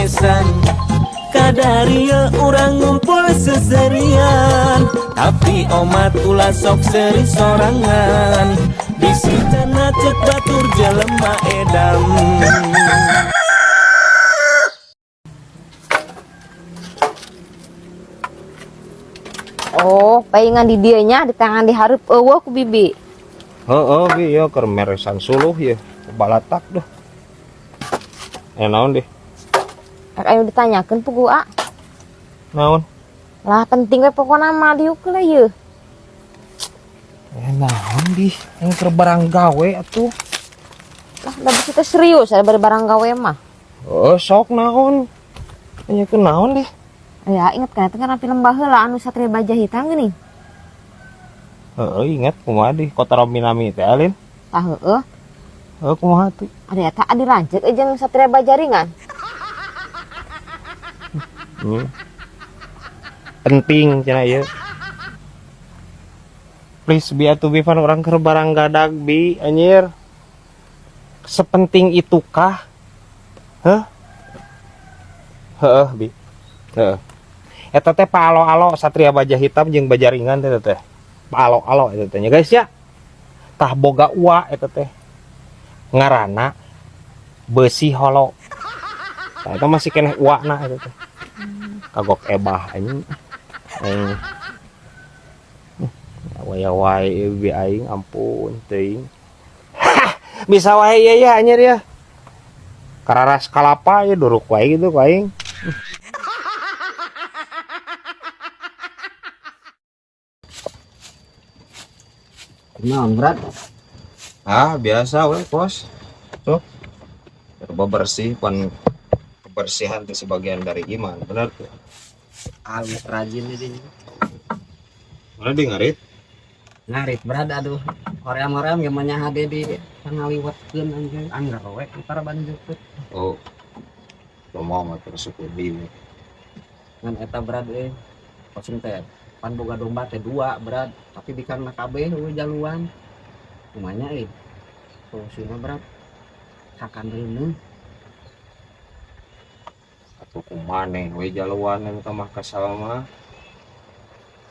bebesan. Kadarieu urang ngumpul seserian, tapi omat ulah sok seri sorangan. Bisi cenah cek batur jelema edam. Oh, paingan di dieu nya di tangan di hareup eueuh ku bibi. Heeh, bi ya keur meresan suluh ya. Balatak duh. Eh, naon deh? Rek ayo ditanyakeun pugu a. Naon? Lah penting we pokona mah diuk lah yeuh. Eh, naon dih? Yang keur barang gawe atuh. Lah da bisi teh serius ada bari barang gawe mah. Oh, sok naon? Nanyakeun naon deh? Ya inget kan itu kan film baheula anu Satria Baja Hitam geuning. Heeh, inget kumaha dih Kota Minami teh alin. Tah heueuh. Heeh, kumaha tuh? Ada eta adi lanceuk jeung Satria Baja Ringan. Penting cenah ieu. Please bi atuh bi pan urang keur barang gadag bi anjir. Sepenting itukah? Heh? Heeh bi. Heeh. Eta teh paalo-alo Satria Baja Hitam jeung Baja Ringan teh teh. Paalo-alo eta teh nya guys ya. Tah boga ua eta teh. Ngaranna besi holo. Tah eta masih keneh uana eta teh. Kagok ebah anjing. Aing. Waya wae bi aing ampun teuing. Bisa wae ieu ya anjir ya. Kararas kalapa ya duruk wae gitu ku aing. Naon berat? Ah, biasa we, Bos. Tuh. Coba bersih pan kebersihan itu sebagian dari iman, benar tuh. Alus rajin ini. Mana di ngarit? Ngarit berat aduh. Hoream-hoream gimana hade di pangaliwatkeun anjing anggar we antara banjutkeun. Oh. Mau mah terus di. Ngan eta berat euy. Kosim teh pan boga domba teh dua berat, tapi bikang kabeh eueuh jaluan. Kumanya euy. Solusina berat. Sakan reuneuh. Atuh kumaneh we jaluan eta mah kasal mah.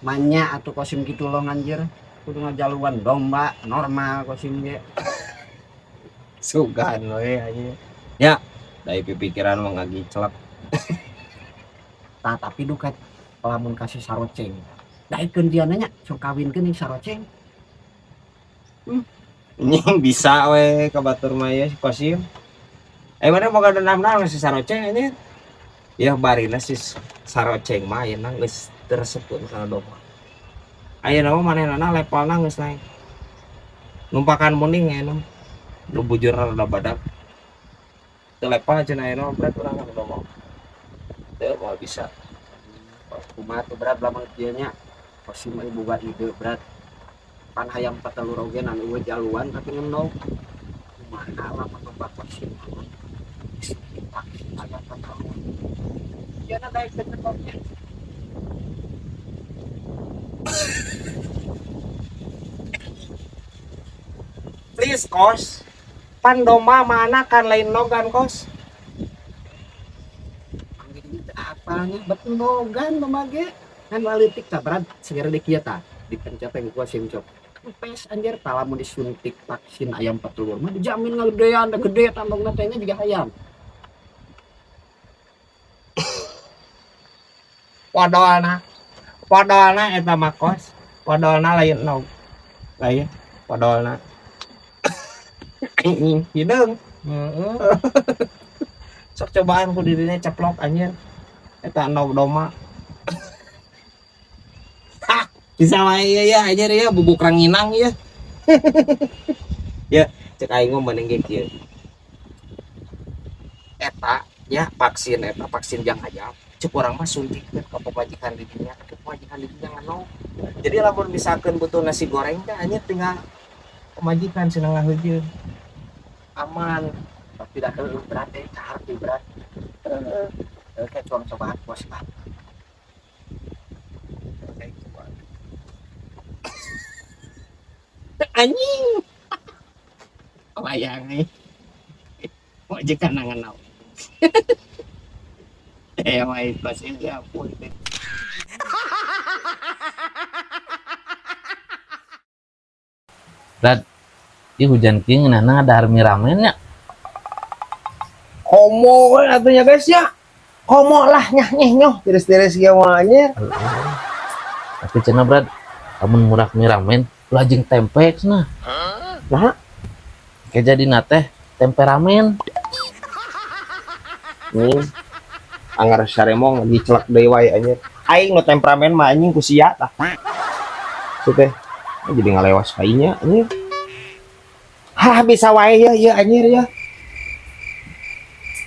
Manya atuh kosim kitu long anjir. Kudu ngajaluan domba normal kosim ge. Sugan we anjir. Ya, dari pikiran mah ngagicelek. Tah tapi duka lamun kasih saroceng. Daekeun dia nanya, sok kawinkeun jeung saroceng. Nying bisa we ka batur mah ya si Kosim. Eh mana boga dendam naon si saroceng anjir. Ya barina si saroceng mah ayeuna geus teresepkeun kana domba. Ayeuna mah manehna levelna geus naik. Numpakan muning ayeuna. Nu bujur rada badak. Teu level cenah ayeuna berat urang kana domba. Teu moal bisa. Kumaha tuh berat lamun kieu nya. Kosim euy boga ide berat. Pan hayam patelur oge nan eueuh jaluan tapi ngendog. Kumaha lamun domba kosim anu geus divaksin ayam patelur. Ieu na daekeun ngendognya. Please kos. Pan domba mana kan lain nogan kos. Apanya bet nogan domba ge. Kan leutik tah berat segera di kieu tah. Dipencet teh ku sim cok. Kempes anjir tah lamun disuntik vaksin ayam petelur mah dijamin ngagedean da gede tambangna teh nya juga hayam. Podolna. Podolna eta mah kos. Podolna lain nog. Lain podolna. Anjing hideung. Heeh. Sok cobaan ku dirinya ceplok anjir. Eta nog domba. Hah, bisa wae ieu ya anjir ya bubuk ranginang ya. Ya, cek aing mah mending ge kieu. Eta ya vaksin eta vaksin jang hayam. Cek urang mah suntikeun ka pamajikan di dinya, ka pamajikan di dinya ngano. Jadi lamun misalkeun butuh nasi goreng teh anjir tinggal pamajikan cenah ngaheujeun. Aman. Tapi dah heueuh berat teh kaharti berat. Heeh. Kayak cuang cobaan bos lah. Anjing. Wayang euy. Pamajikan ngano. Aya mah Kosim ya ampun. Brad, ieu hujan kieu ngeunahna dahar mie ramen nya. Komo we atuh nya guys ya. Komo lah nyah nyeh nyoh tiris-tiris kieu mah anjir. Tapi cenah Brad, lamun murah mie ramen, ulah jeung tempe cenah. Nah, Kayak jadi teh tempe ramen. nih anggar saremong dicelak deui wae anjir. Aing nu temperamen mah anjing ku sia tah. Teu teh jadi ngalewas kainya anjir. Hah bisa wae ya ya anjir ya.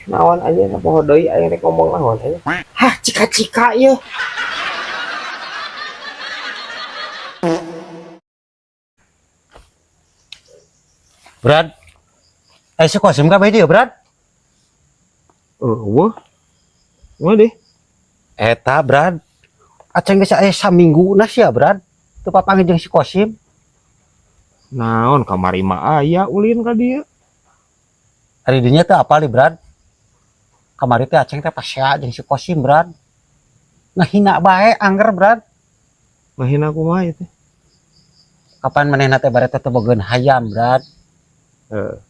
Naon anjir poho deui aing rek ngomong naon anjir. Hah cika-cika ieu. Brad. Si Kosim kabeh dia, Brad. Eueuh. Kumaha deh? Eta, Brad. Aceng geus aya saminggu na sia, Brad. Teu papanggih jeung si Kosim. Naon kamari mah aya ulin ka dieu. Ari dinya teu apal Brad. Kamari teh Aceng teh pasea jeung si Kosim, Brad. Ngahina bae angger, Brad. Ngahina kumaha ieu teh? Kapan manehna teh bare teh teu bogeun hayam, Brad.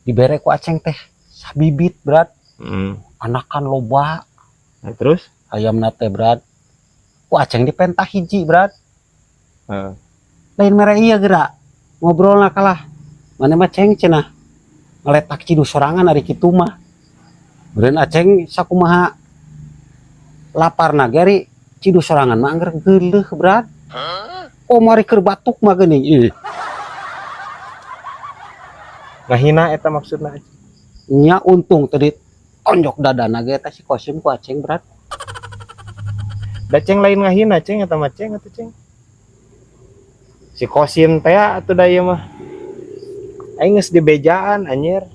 Dibere ku Aceng teh sabibit, Brad. Anakan loba. Nah, terus hayamna teh, Brad. Ku Aceng dipentah hiji, Brad. Lain mere ieu geura. Ngobrolna kalah. Maneh mah ceng cenah. Ngaletak cidu sorangan ari kitu mah. Beureun Aceng sakumaha laparna ge ari cidu sorangan mah angger geuleuh, Brad. Oh, mari keur batuk mah geuning ih. Ngahina eta maksudna. Nya untung tadi tonjok dadana ge eta si Kosim ku Aceng, Brad. Da ceng lain ngahina ceng eta mah ceng atuh ceng. Si Kosim teh atuh da ieu mah. Aing geus dibejaan anjir.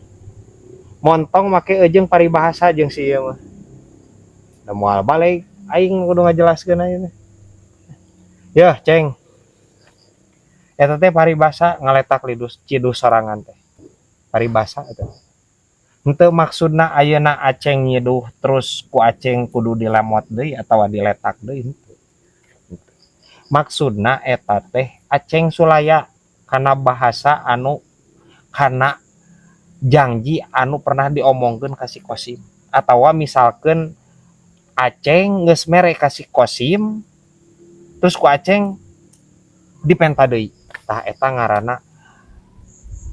Montong make eujeung paribahasa jeung si ieu mah. Da moal balik aing kudu ngajelaskeun ayeuna. Yeuh ceng. Eta teh paribasa ngaletak lidus ciduh sorangan teh. Paribasa eta. Henteu maksudna ayeuna Aceng nyiduh terus ku Aceng kudu dilemot deui atawa diletak deui henteu. Maksudna eta teh Aceng sulaya kana bahasa anu kana janji anu pernah diomongkeun ka si Kosim atawa misalkeun Aceng geus mere ka si Kosim terus ku Aceng dipenta deui. Tah eta ngaranna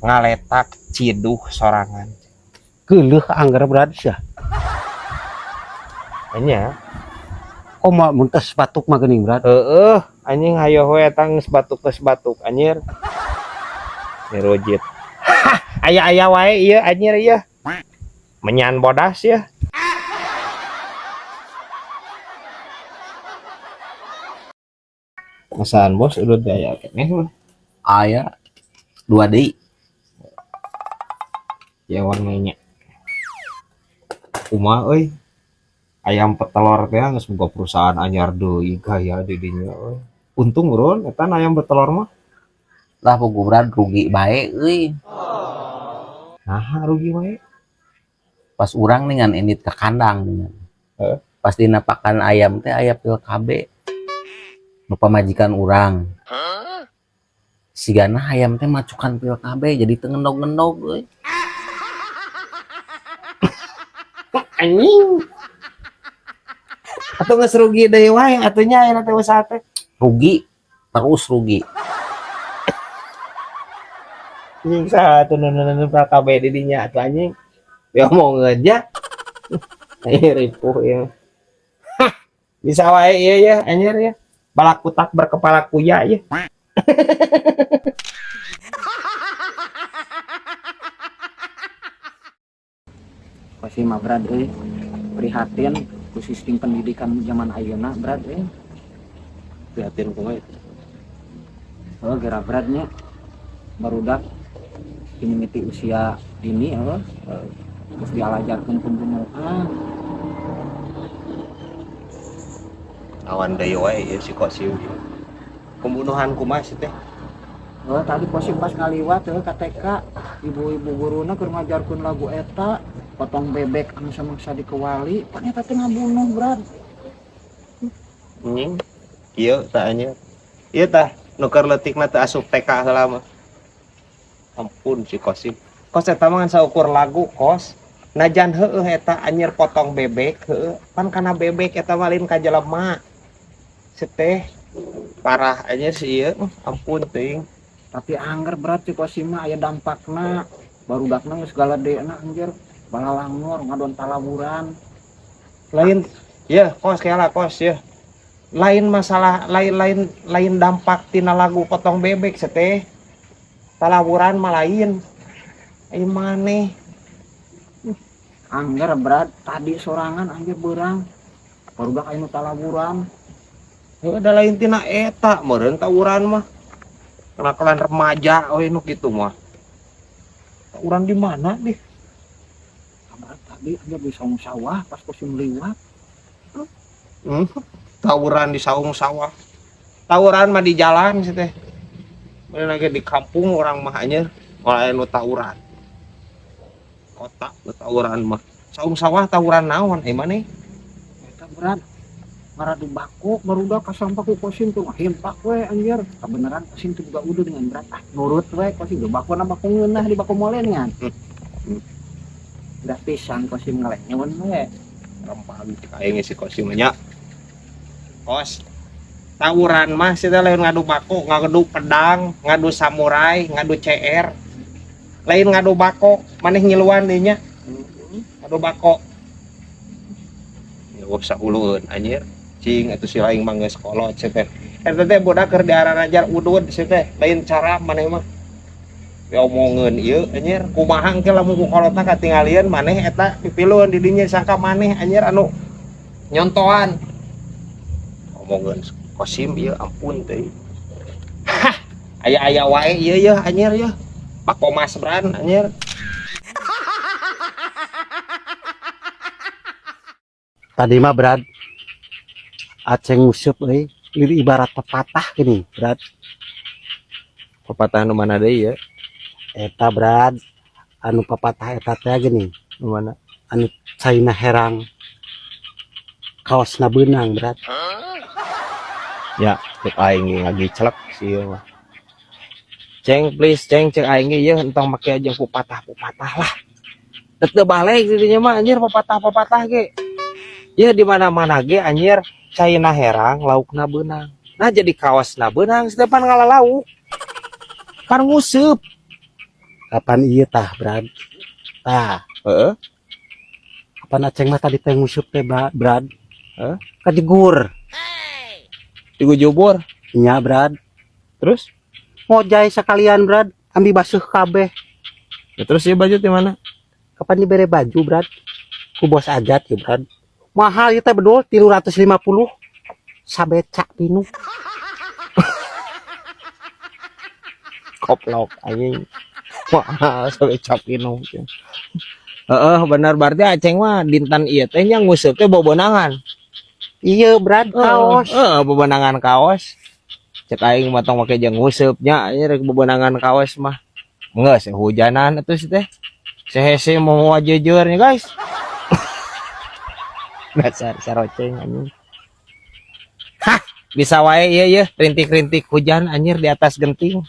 ngaletak ciduh sorangan. Geuleuh angger Brad sia. Nya. Komo mun tes batuk mah geuning Brad. Heeh, anjing hayo we eta geus batuk geus batuk anjir. Nirojit. Hah, aya-aya wae ieu anjir ieu. Menyan bodas ya. Masaan bos udah daya keneh mah. Aya 2 deui. Ya warnanya. Kumaha euy? Ayam petelor teh geus boga perusahaan anyar deui gaya di dinya euy. Untung urun eta ayam petelor mah. Lah pugu Brad rugi bae euy. Naha rugi bae? Pas urang ningan indit ke kandang ningan. Heeh. Pas dina pakan ayam teh aya pil KB. Nu pamajikan urang. Sigana ayam teh macukan pil KB jadi teu ngendog-ngendog euy. Anjing. Atuh geus rugi deui wae atuh nya ayeuna teh usaha teh. Rugi, terus rugi. Anjing saha atuh nu nu KB di dinya atuh anjing. Diomongkeun nya. Anjing ripuh ieu. Hah, bisa wae ieu ya anjir ya. Balak kutak berkepala kuya ya. Kosim mah Brad euy. Prihatin ku sistem pendidikan zaman ayeuna Brad euy. Prihatin kumaha itu? Heuh geura Brad nya. Barudak mimiti usia dini heuh. Terus dialajarkeun pembunuhan. Awan deui wae ieu si Kosim. Pembunuhan kumaha sih teh? Heuh tadi Kosim pas ngaliwat heuh ka TK, ibu-ibu guruna keur ngajarkeun lagu eta, potong bebek anu samangsa dikewali, pan eta teh ngabunuh Brad. Anjing. Kieu tah anjir. Ieu tah nu keur leutikna teu asup TK heula mah. Ampun si Kosim. Kos eta mah ngan saukur lagu kos. Najan heueuh eta anjir potong bebek heueuh. Pan kana bebek eta mah lain ka jelema. Seteh parah anjir si ieu. Ampun teuing. Tapi angger berat si Kosim mah aya dampakna. Barudakna geus galedena anjir. Balalangor ngadon talawuran. Lain ya kos kela kos ya. Lain masalah lain lain lain dampak tina lagu potong bebek seteh. Talawuran mah lain. Ai maneh Angger berat tadi sorangan anjir beurang. Barudak aya nu talawuran. Heueuh da lain tina eta meureun tawuran mah. Kenakalan remaja we nu kitu mah. Tawuran di mana deh? Kabar tadi anjir di saung sawah pas Kosim liwat. Tawuran di saung sawah. Tawuran mah di jalan sih teh. Bener lagi di kampung orang mah anjir moal aya nu tawuran. Kota nu tawuran mah. Saung sawah tawuran naon ai maneh? Eta berat. Ngaradu bako barudak kasampak ku Kosim tuh ngahimpak we anjir. Kabeneran Kosim tuh juga udah dengan berat. Ah nurut we Kosim ge bakona bako ngeunah di bako molen ngan. Udah pisan Kosim ngalenyeun we. Rempang cek aing si Kosim nya. Kos tawuran mah sih teh lain ngadu bako, ngadu pedang, ngadu samurai, ngadu CR. Lain ngadu bako, maneh ngiluan deui nya. Ngadu bako. Ya usah ulun anjir. Cing atuh si laing mah geus kolot sih teh. Eta teh budak keur diararajar udud sih teh, lain cara maneh mah. Diomongeun ieu anjir, kumaha engke lamun ku kolotna katingalieun maneh eta pipilun di dinya sangka maneh anjir anu nyontoan. Omongeun Kosim ieu ampun teuing. Hah, aya-aya wae ieu yeuh anjir yeuh. Bako Mas Bran anjir. Tadi mah Brad Aceng nguseup euy, ibarat pepatah gini, Brad. Pepatah nu mana deui ya? Eta Brad, anu pepatah eta teh gini, Nu mana? Anu caina herang kaosna beunang, Brad. Ya, cek aing ge ngagicelek si ieu mah. Ceng please ceng cek aing ge ieu entong make jeung pupatah-pupatah lah. Dek teu balik di dinya mah anjir pepatah-pepatah ge. Ya di mana-mana ge anjir caina herang laukna beunang. Nah jadi kaosna beunang depan ngalalauk. Pan nguseup. Kapan ieu tah, Brad? Tah, Heeh. kapan Aceng mah tadi teh nguseup teh, Brad? Heeh. Kajegur. Digujubur. Nya, Brad. Terus? Ngojay sekalian, Brad. Ambil basuh kabeh. Ya, terus ieu baju di mana? Kapan dibere baju, Brad? Ku bos ajat ya, Brad. Mahal ieu teh bedul 350. Sabecak pinuh. Koplok anjing. Mahal sabecak pinuh. Heeh, benar berarti Aceng mah dinten ieu teh nya nguseup teh bobonahan. Iya, Brad, kaos. Heeh, bobonahan kaos. Cek aing mah tong make jeung nguseup nya, anjir rek bobonahan kaos mah. Geus hujanan atuh si teh. Sehese mau wajeujeur nya guys. Dasar saroceng anjing. Hah, bisa wae ieu yeuh rintik-rintik hujan anjir di atas genting.